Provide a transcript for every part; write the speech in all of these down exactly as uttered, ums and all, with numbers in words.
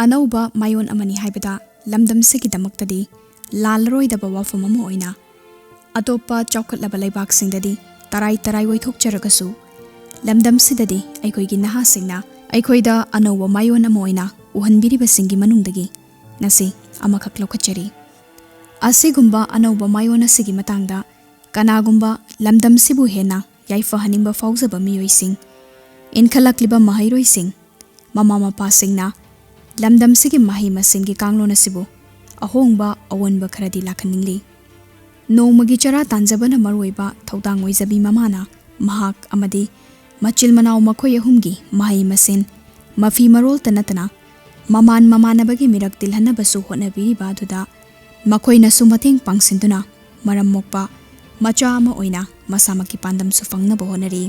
ꯑꯅꯧꯕ ꯃꯥꯏꯑꯣꯟ ꯑꯃꯅꯤ ꯍꯥꯏꯕꯗ ꯂꯝꯗꯝꯁꯤꯒꯤꯗꯃꯛꯇꯗꯤ ꯂꯥꯜꯂꯔꯣꯏꯗꯕ ꯋꯥꯐꯝ ꯑꯃ ꯑꯣꯏꯅ ꯑꯇꯣꯞꯄ ꯆꯥꯎꯈꯠꯂꯕ ꯂꯩꯕꯥꯛꯁꯤꯡꯗꯗꯤ ꯇꯔꯥꯏ ꯇꯔꯥꯏ ꯑꯣꯏꯊꯣꯛꯆꯔꯒꯁꯨ, ꯂꯝꯗꯝꯁꯤꯗꯗꯤ ꯑꯩꯈꯣꯏꯒꯤ ꯅꯍꯥꯁꯤꯡꯅ ꯑꯩꯈꯣꯏꯗ ꯑꯅꯧꯕ ꯃꯥꯏꯑꯣꯟ ꯑꯃ ꯑꯣꯏꯅ ꯎꯍꯟꯕꯤꯔꯤꯕꯁꯤꯡꯒꯤ ꯃꯅꯨꯡꯗꯒꯤ ꯉꯁꯤ ꯑꯃꯈꯛ ꯂꯧꯈꯠꯆꯔꯤ꯫ ꯑꯁꯤꯒꯨꯝꯕ ꯑꯅꯧꯕ ꯃꯥꯏꯑꯣꯟ ꯑꯁꯤꯒꯤ ꯃꯇꯥꯡꯗ ꯀꯅꯥꯒꯨꯝꯕ ꯂꯝꯗꯝꯁꯤꯕꯨ ꯍꯦꯟꯅ ꯌꯥꯏꯐꯍꯟꯅꯤꯡꯕ ꯐꯥꯎꯖꯕ ꯃꯤꯑꯣꯏꯁꯤꯡ, ꯏꯟꯈꯠꯂꯛꯂꯤꯕ ꯃꯍꯩꯔꯣꯏꯁꯤꯡ, ꯃꯃꯥ ꯃꯄꯥꯁꯤꯡꯅ ꯂꯝꯗꯝꯁꯤꯒꯤ ꯃꯍꯩ ꯃꯁꯤꯡꯒꯤ ꯀꯥꯡꯂꯣꯟ ꯑꯁꯤꯕꯨ ꯑꯍꯣꯡꯕ ꯑꯑꯣꯟꯕ ꯈꯔꯗꯤ ꯂꯥꯛꯍꯟꯅꯤꯡꯂꯤ꯫ ꯅꯣꯡꯃꯒꯤ ꯆꯔꯥ ꯇꯥꯟꯖꯕꯅ ꯃꯔꯨꯑꯣꯏꯕ ꯊꯧꯗꯥꯡ ꯑꯣꯏꯖꯕꯤ ꯃꯃꯥꯅ ꯃꯍꯥꯛ ꯑꯃꯗꯤ ꯃꯆꯤꯜ ꯃꯅꯥꯎ ꯃꯈꯣꯏ ꯑꯍꯨꯝꯒꯤ ꯃꯍꯩ ꯃꯁꯤꯡ, ꯃꯐꯤ ꯃꯔꯣꯜꯇ ꯅꯠꯇꯅ ꯃꯃꯥꯟ ꯃꯃꯥꯟꯅꯕꯒꯤ ꯃꯤꯔꯛ ꯇꯤꯜꯍꯟꯅꯕꯁꯨ ꯍꯣꯠꯅꯕꯤꯔꯤꯕ ꯑꯗꯨꯗ ꯃꯈꯣꯏꯅꯁꯨ ꯃꯇꯦꯡ ꯄꯥꯡꯁꯤꯟꯗꯨꯅ ꯃꯔꯝ ꯃꯣꯛꯄ ꯃꯆꯥ ꯑꯃ ꯑꯣꯏꯅ ꯃꯁꯥꯃꯛꯀꯤ ꯄꯥꯟꯗꯝꯁꯨ ꯐꯪꯅꯕ ꯍꯣꯠꯅꯔꯤ꯫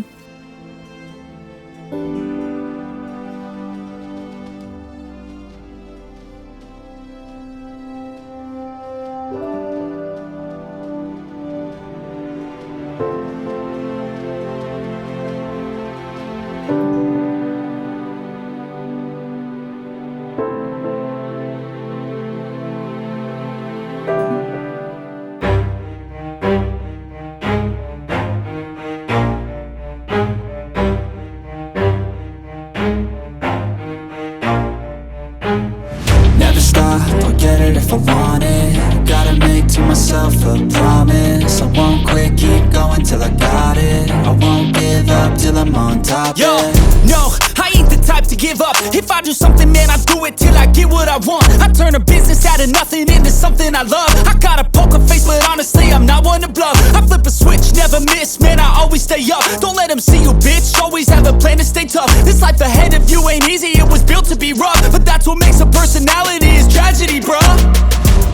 Never stop, I'll get it if I want it. Gotta make to myself a promise. I won't quit, keep going till I got it. I won't give up till I'm on top. Yo, yeah. No, I ain't the type to give up. If I do something, man, I do it till I get what I want. I turn a business out of nothing into something I love. I got a poker face, but honestly, I'm not one to bluff. I flip a switch, never miss, man, I always stay up. Don't let 'em see you, bitch, always have a plan to stay tough. This life ahead of you ain't easy, it was built to be rough. But that's what makes a personality is tragedy, bruh.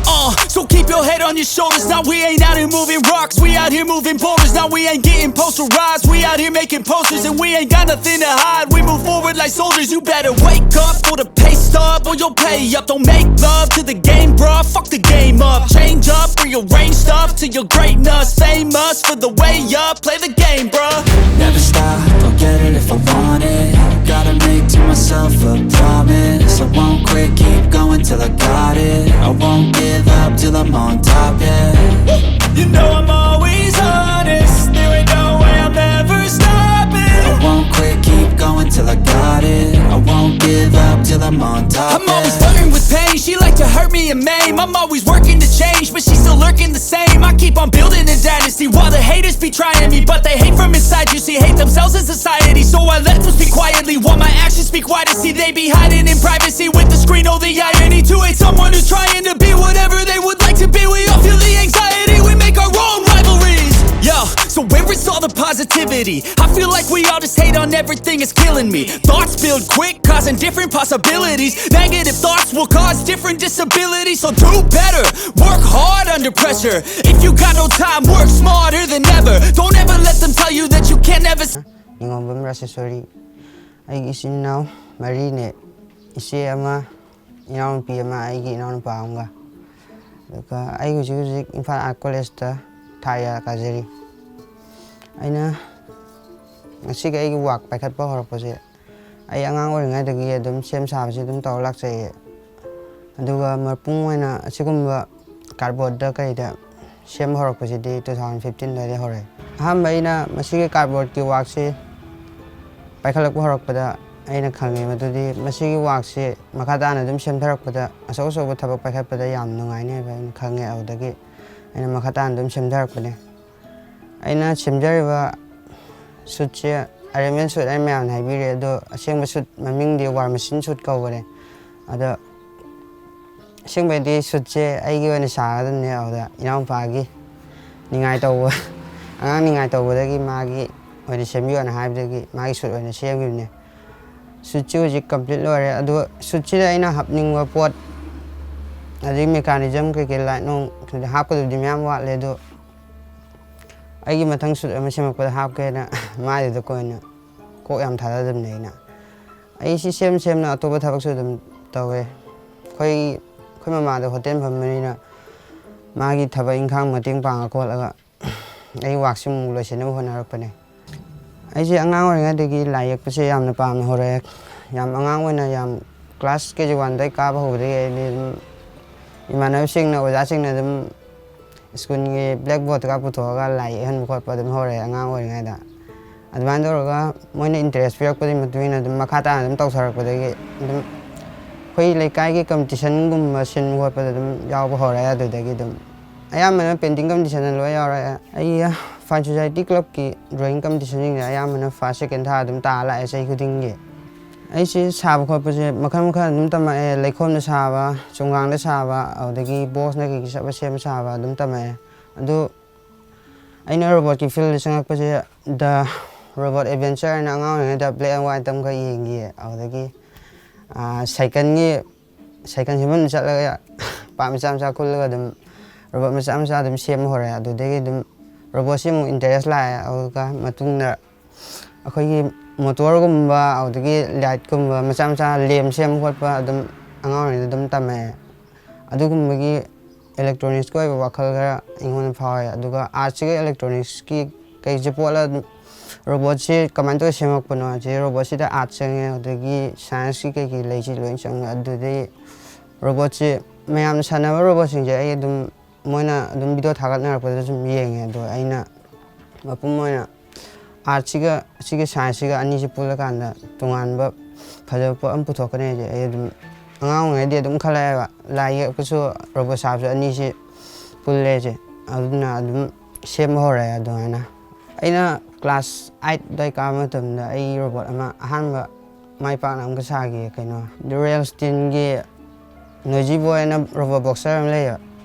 Uh, so keep your head on your shoulders. Now we ain't out here moving rocks, we out here moving boulders. Now we ain't getting posterized, we out here making posters. And we ain't got nothing to hide, we move forward like soldiers. You better wake up for the pay stub or you'll pay up. Don't make love to the game, bruh, fuck the game up. Change up, rearrange stuff to your greatness. Famous for the way up, play the game, bruh. Never stop, I'll get it if I want it. Gotta make to myself a promise, I won't quit. Keep going till I got it. I won't give up till I'm on top, yeah. You know I'm always honest. There ain't no way I'm ever stopping. I won't quit, keep going till I got it. I won't give up till I'm on top, I'm always flirting with pain. She like to hurt me and maim. I'm always working to change, but she's still lurking the same. I keep on building a dynasty while the haters be trying me, but they hate from inside. You see, hate themselves in society, so I let them speak quietly while my actions speak wider. See, they be hiding in privacy with the screen. Oh, the irony to hate someone who's trying to be whatever they would like to be. We all feel the anxiety, we make our own rivalries. Yo, so where is all the positivity? I feel like we all just hate on everything, it's killing me. Thoughts build quick, causing different possibilities. Negative thoughts will cause different disabilities. So do better, work hard under pressure. If you got no time, work smarter than ever. Don't ever let them tell you that you can never. ꯅꯤꯉꯣꯝꯕꯝ ꯔꯥꯖꯦꯁꯣꯔꯤ꯫ ꯑꯩꯒꯤ ꯏꯆꯤꯟ ꯏꯅꯥꯎ ꯃꯔꯤꯅꯦ꯫ ꯏꯆꯦ ꯑꯃ, ꯏꯅꯥꯎꯅꯨꯄꯤ ꯑꯃ, ꯑꯩꯒꯤ ꯏꯅꯥꯎꯅꯨꯄꯥ ꯑꯃꯒ꯫ ꯑꯗꯨꯒ ꯑꯩ ꯍꯧꯖꯤꯛ ꯍꯧꯖꯤꯛ ꯏꯝꯐꯥꯜ ꯑꯥꯔꯠ ꯀꯣꯂꯦꯖꯇ ꯊꯥ ꯀꯌꯥ ꯀꯥꯖꯔꯤ꯫ ꯑꯩꯅ ꯉꯁꯤꯒꯤ ꯑꯩꯒꯤ ꯋꯥꯛ ꯄꯥꯏꯈꯠꯄ ꯍꯧꯔꯛꯄꯁꯦ, ꯑꯩ ꯑꯉꯥꯡ ꯑꯣꯏꯔꯤꯉꯩꯗꯒꯤ ꯑꯗꯨꯝ ꯁꯦꯝ ꯁꯥꯕꯁꯤ ꯑꯗꯨꯝ ꯇꯧꯔ ꯂꯥꯛꯆꯩꯌꯦ꯫ ꯑꯗꯨꯒ ꯃꯄꯨꯡ ꯑꯣꯏꯅ ꯑꯁꯤꯒꯨꯝꯕ ꯀꯥꯔꯗꯕꯣꯔꯗ ꯀꯩꯗ ꯁꯦꯝꯕ ꯍꯧꯔꯛꯄꯁꯤꯗꯤ two thousand fifteen ꯑꯗꯨꯋꯥꯏꯗꯩ ꯍꯧꯔꯛꯑꯦ꯫ ꯑꯍꯥꯟꯕ ꯑꯩꯅ ꯃꯁꯤꯒꯤ ꯀꯥꯔꯗꯕꯣꯔꯗꯀꯤ ꯋꯥꯛꯁꯤ ꯄꯥꯏꯈꯠꯂꯛꯄ ꯍꯧꯔꯛꯄꯗ ꯑꯩꯅ ꯈꯪꯉꯦ ꯃꯗꯨꯗꯤ ꯃꯁꯤꯒꯤ ꯋꯥꯛꯁꯤ ꯃꯈꯥ ꯇꯥꯅ ꯑꯗꯨꯝ ꯁꯦꯝꯊꯔꯛꯄꯗ, ꯑꯆꯧ ꯑꯆꯧꯕ ꯊꯕꯛ ꯄꯥꯏꯈꯠꯄꯗ ꯌꯥꯝ ꯅꯨꯡꯉꯥꯏꯅꯤ ꯍꯥꯏꯕ ꯑꯩꯅ ꯈꯪꯉꯦ꯫ ꯑꯗꯨꯗꯒꯤ ꯑꯩꯅ ꯃꯈꯥ ꯇꯥꯅ ꯑꯗꯨꯝ ꯁꯦꯝꯊꯔꯛꯄꯅꯦ꯫ ꯑꯩꯅ ꯁꯦꯝꯖꯔꯤꯕ ꯁꯨꯠꯁꯦ ꯑꯥꯏꯔꯟ ꯃꯦꯟ ꯁꯨꯠ ꯍꯥꯏꯅ ꯃꯌꯥꯝꯅ ꯍꯥꯏꯕꯤꯔꯦ, ꯑꯗꯣ ꯑꯁꯦꯡꯕ ꯁꯨꯠ ꯃꯃꯤꯡꯗꯤ ꯋꯥꯔ ꯃꯦꯁꯤꯟ ꯁꯨꯠ ꯀꯧꯕꯅꯦ꯫ ꯑꯗꯣ ꯑꯁꯦꯡꯕꯩꯗꯤ ꯁꯨꯠꯁꯦ ꯑꯩꯒꯤ ꯑꯣꯏꯅ ꯁꯥꯒꯗꯕꯅꯦ, ꯑꯗꯨꯗ ꯏꯅꯥꯎꯄꯥꯒꯤ ꯅꯤꯡꯉꯥꯏ ꯇꯧꯕ, ꯑꯉꯥꯡ ꯅꯤꯡꯉꯥꯏ ꯇꯧꯕꯗꯒꯤ ꯃꯥꯒꯤ ꯑꯣꯏꯅ ꯁꯦꯝꯕꯤꯌꯣꯅ ꯍꯥꯏꯕꯗꯒꯤ ꯃꯥꯒꯤ ꯁꯨꯠ ꯑꯣꯏꯅ ꯁꯦꯝꯈꯤꯕꯅꯦ꯫ ꯁꯨꯠꯁꯤ ꯍꯧꯖꯤꯛ ꯀꯝꯄ꯭ꯂꯤꯠ ꯂꯣꯏꯔꯦ꯫ ꯑꯗꯨꯒ ꯁꯨꯠꯁꯤꯗ ꯑꯩꯅ ꯍꯥꯞꯅꯤꯡꯕ ꯄꯣꯠ, ꯑꯗꯩ ꯃꯦꯀꯥꯅꯤꯖꯝ ꯀꯩꯀꯩ, ꯂꯥꯏꯠ ꯅꯨꯡ ꯍꯥꯞꯀꯗꯕꯗꯤ ꯃꯌꯥꯝ ꯋꯥꯠꯂꯦ, ꯑꯗꯣ ꯑꯩꯒꯤ ꯃꯊꯪ ꯁꯨꯠ ꯑꯃ ꯁꯦꯝꯃꯛꯄꯗ ꯍꯥꯞꯀꯦꯅ ꯃꯥꯏꯗꯨꯗ ꯀꯣꯟꯅ ꯀꯣꯛ ꯌꯥꯝ ꯊꯥꯗꯗꯕꯅꯦ ꯑꯩꯅ꯫ ꯑꯩ ꯁꯤ ꯁꯦꯝ ꯁꯦꯝꯅ ꯑꯇꯣꯞꯄ ꯊꯕꯛꯁꯨ ꯑꯗꯨꯝ ꯇꯧꯋꯦ꯫ ꯑꯩꯈꯣꯏ, ꯑꯩꯈꯣꯏ ꯃꯃꯥꯗꯣ ꯍꯣꯇꯦꯜ ꯐꯝꯕꯅꯤꯅ ꯃꯥꯒꯤ ꯊꯕꯛ ꯏꯪꯈꯥꯡ ꯃꯇꯦꯡ ꯄꯥꯡꯉ ꯈꯣꯠꯂꯒ ꯑꯩ ꯋꯥꯛꯁꯤ ꯑꯃꯨꯛ ꯂꯣꯏꯁꯤꯟꯅꯕ ꯍꯣꯠꯅꯔꯛꯄꯅꯦ꯫ ꯑꯩꯁꯦ ꯑꯉꯥꯡ ꯑꯣꯏꯔꯤꯉꯩꯗꯒꯤ ꯂꯥꯏ ꯌꯦꯛꯄꯁꯦ ꯌꯥꯝꯅ ꯄꯥꯝꯅ ꯍꯧꯔꯛꯑꯦ꯫ ꯌꯥꯝ ꯑꯉꯥꯡ ꯑꯣꯏꯅ ꯌꯥꯝ Class K G one ꯗꯒꯤ ꯀꯥꯕ ꯍꯧꯕꯗꯒꯤ ꯑꯩꯗꯤ ꯑꯗꯨꯝ ꯏꯃꯥꯟꯅꯕꯁꯤꯡꯅ, ꯑꯣꯖꯥꯁꯤꯡꯅ ꯑꯗꯨꯝ ꯁ꯭ꯀꯨꯜꯒꯤ blackboard ꯀ ꯄꯨꯊꯣꯛꯑꯒ ꯂꯥꯏ ꯌꯦꯛꯍꯟꯕ ꯈꯣꯠꯄ ꯑꯗꯨꯝ ꯍꯧꯔꯛꯑꯦ ꯑꯉꯥꯡ ꯑꯣꯏꯔꯤꯉꯩꯗ꯫ ꯑꯗꯨꯃꯥꯏꯅ ꯇꯧꯔꯒ ꯃꯣꯏꯅ interest ꯄꯤꯔꯛꯄꯗꯨꯒꯤ ꯃꯇꯨꯡ ꯏꯟꯅ ꯑꯗꯨꯝ ꯃꯈꯥ ꯇꯥꯅ ꯑꯗꯨꯝ ꯇꯧꯊꯔꯛꯄꯗꯒꯤ ꯑꯗꯨꯝ ꯑꯩꯈꯣꯏ ꯂꯩꯀꯥꯏꯒꯤ competition ꯒꯨꯝꯕ ꯁꯤꯟꯕ ꯈꯣꯠꯄꯗ ꯑꯗꯨꯝ ꯌꯥꯎꯕ ꯍꯧꯔꯛꯑꯦ꯫ ꯑꯗꯨꯗꯒꯤ ꯑꯗꯨꯝ ꯑꯌꯥꯝꯕꯅ painting competition ꯗ ꯂꯣꯏ ꯌꯥꯎꯔꯛꯑꯦ꯫ ꯑꯩ Fine Society Club ꯀꯤ drawing competition ꯁꯤꯡꯁꯦ ꯑꯌꯥꯝꯕꯅ first, second ꯊꯥꯔ ꯑꯗꯨꯝ ꯇꯥꯔ ꯂꯥꯛꯑꯦ ꯆꯍꯤ ꯈꯨꯗꯤꯡꯒꯤ꯫ ꯑꯩꯁꯦ ꯁꯥꯕ ꯈꯣꯠꯄꯁꯦ ꯃꯈꯜ ꯃꯈꯜ ꯑꯗꯨꯝ ꯇꯝꯃꯛꯑꯦ꯫ ꯂꯩꯈꯣꯝꯗ ꯁꯥꯕ, ꯆꯨꯝꯉꯥꯡꯗ ꯁꯥꯕ, ꯑꯗꯨꯗꯒꯤ box ꯅ ꯀꯩꯀꯩ ꯆꯠꯄ ꯁꯦꯝꯕ ꯁꯥꯕ ꯑꯗꯨꯝ ꯇꯝꯃꯛꯑꯦ꯫ ꯑꯗꯨ ꯑꯩꯅ robot ꯀꯤ field the ꯆꯪꯉꯛꯄꯁꯦ The Robot Adventure ꯍꯥꯏꯅ ꯑꯉꯥꯡ ꯑꯣꯏꯔꯤꯉꯩꯗ black and white ꯇ ꯑꯃꯈꯛ ꯌꯦꯡꯈꯤꯌꯦ꯫ ꯑꯗꯨꯗꯒꯤ, ꯑꯥ, cycle ꯒꯤ, cycle ꯁꯦꯝꯐꯝꯗ ꯆꯠꯂꯒ part ꯃꯆꯥ ꯃꯆꯥ ꯈꯨꯜꯂꯒ ꯑꯗꯨꯝ robot ꯃꯆꯥ ꯃꯆꯥ ꯑꯗꯨꯝ ꯁꯦꯝꯕ ꯍꯧꯔꯛꯑꯦ꯫ ꯑꯗꯨꯗꯒꯤ ꯑꯗꯨꯝ robot ꯁꯤ ꯑꯃꯨꯛ interest ꯂꯥꯛꯑꯦ꯫ ꯑꯗꯨꯒ ꯃꯇꯨꯡꯗ ꯑꯩꯈꯣꯏꯒꯤ motor ꯒꯨꯝꯕ, ꯑꯗꯨꯗꯒꯤ light ꯀꯨꯝꯕ ꯃꯆꯥ ꯃꯆꯥ lamp ꯁꯦꯝꯕ ꯈꯣꯠꯄ ꯑꯗꯨꯝ ꯑꯉꯥꯡ ꯑꯣꯏꯔꯤꯉꯩꯗ ꯑꯗꯨꯝ ꯇꯝꯃꯛꯑꯦ꯫ ꯑꯗꯨꯒꯨꯝꯕꯒꯤ electronics ꯀꯤ ꯑꯣꯏꯕ ꯋꯥꯈꯜ ꯈꯔ ꯑꯩꯉꯣꯟꯗ ꯐꯥꯎꯋꯦ꯫ ꯑꯗꯨꯒ arts ꯀ electronics ꯀꯤ ꯀꯩꯁꯦ ꯄꯣꯠꯂ robot ꯁꯤ ꯀꯃꯥꯏꯅ ꯇꯧꯔ ꯁꯦꯝꯃꯛꯄꯅꯣ ꯍꯥꯏꯁꯦ, robot ꯁꯤꯗ arts ꯆꯪꯉꯦ, ꯑꯗꯨꯗꯒꯤ science ꯀꯤ ꯀꯩꯀꯩ ꯂꯩꯁꯤ ꯂꯣꯏ ꯆꯪꯉꯦ꯫ ꯑꯗꯨꯗꯒꯤ robot ꯁꯤ ꯃꯌꯥꯝꯅ ꯁꯥꯟꯅꯕ robot ꯁꯤꯡꯁꯦ ꯑꯩ ꯑꯗꯨꯝ, ꯃꯣꯏꯅ ꯑꯗꯨꯝ video ꯊꯥꯒꯠꯅꯔꯛꯄꯗ ꯁꯨꯝ ꯌꯦꯡꯉꯦ꯫ ꯑꯗꯣ ꯑꯩꯅ ꯃꯄꯨꯝ ꯑꯣꯏꯅ arts ꯁꯤꯒ ꯁꯤꯒꯤ science ꯁꯤꯒ ꯑꯅꯤꯁꯤ ꯄꯨꯜꯂꯀꯥꯟꯗ ꯇꯣꯉꯥꯟꯕ ꯐꯖꯕ ꯄꯣꯠ ꯑꯃ ꯄꯨꯊꯣꯛꯀꯅꯤ ꯍꯥꯏꯁꯦ ꯑꯩ ꯑꯗꯨꯝ ꯑꯉꯥꯡ ꯑꯣꯏꯔꯤꯉꯩꯗꯤ ꯑꯗꯨꯝ ꯈꯜꯂꯛꯑꯦꯕ꯫ ꯂꯥꯏ ꯌꯦꯛꯄꯁꯨ robot ꯁꯥꯕꯁꯨ ꯑꯅꯤꯁꯤ ꯄꯨꯜꯂꯦꯁꯦ꯫ ꯑꯗꯨꯅ ꯑꯗꯨꯝ ꯁꯦꯝꯕ ꯍꯧꯔꯛꯑꯦ ꯑꯗꯨꯃꯥꯏꯅ꯫ ꯑꯩꯅ class eight ꯑꯗꯨꯋꯥꯏ ꯀꯥꯕ ꯃꯇꯝꯗ ꯑꯩ robot ꯑꯃ ꯑꯍꯥꯟꯕ ꯃꯥꯏ ꯄꯥꯛꯅ ꯑꯃꯨꯛꯀ ꯁꯥꯈꯤ꯫ ꯀꯩꯅꯣ, Real Steel ꯒꯤ Noisy Boy ꯍꯥꯏꯅ robot boxer ꯑꯃ ꯂꯩꯌꯦꯕ꯫